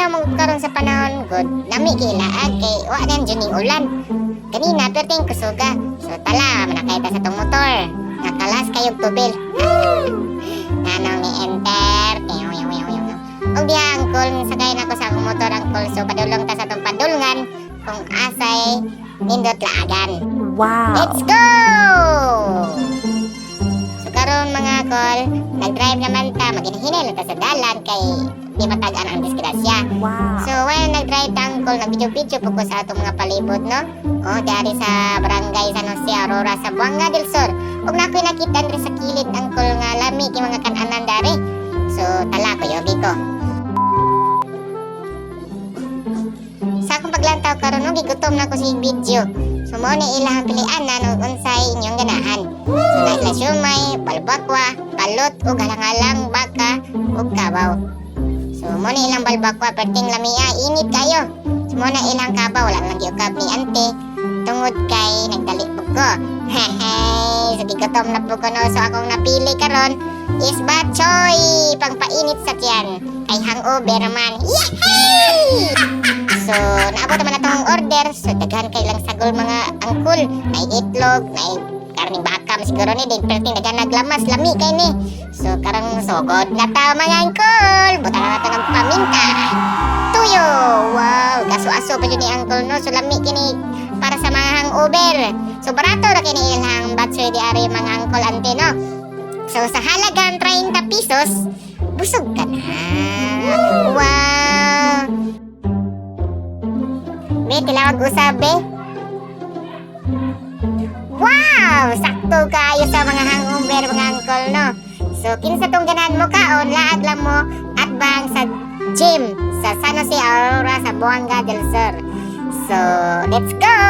Minaw mo karon sa panahon gud. Lami kay ilaag kay wa na jud ning ulan. Kanina perting kusuga. So tala, manakay ta sa tong motor. Nakalas kayog tubil. Nanong ni enter. Og diha, angkol, sakay na ko sa akong motor, angkol. So padulong ta sa tong padulngan kung asay nindot laagan. Wow. Let's go! So karon, mga kol, nag-drive naman ta, maghinhinay lang ta sa dalan kay di matag-an ang disgrasya. So while nag-drive ta, angkol, nag-video-video po ko sa atong mga palibot, no? Oh, dari sa Barangay San Jose, Aurora, sa Buanga del Sur. Ug na ako'y nakita diri sa kilid, angkol, nga lami kay mga kananan dari. So tala ko, yogi ko. Sa akong paglantaw karon, no, gigutom na ko sa video. So mao ni ilahang pilianan ug unsay inyong ganahan. So naa sila siomay, balbakwa, balot ug halang-halang baka ug kabaw. So mao ni ilang balbakwa, perting lamia, init kayo. So mao na ilang kabaw, wala lang giukab ni ante tungod kay nagdali po ko. Hehe, so gigutom na po ko, no. So akong napili karon is batchoy, pangpainit sa tiyan. Kay hangover naman. Yehey! So, naabot naman na tong order. So, daghan kay lang sagol, mga angkol. May itlog, may karning baka, siguro ni din perting daghan naglamas, lami kay ni. So, karang sugod na ta, mga angkol. Butan na ta ng paminta. Tuyo! Wow! Gaso-aso pa jud ni angkol, no. So, lami kini para sa mga hangover. So, barato ra kini ilang batsoy di ari, mga angkol, ante, no. So, sa halagang 30 pesos, busog ka na. Wow! Be, tilawag usab, be. Wow! Sakto kayo sa mga hangover, mga angkol, no? So, kinsa tong ganahan mo kaon, laag lang mo at bang sa gym sa San Jose, Aurora, sa Buanga del Sur. So, let's go!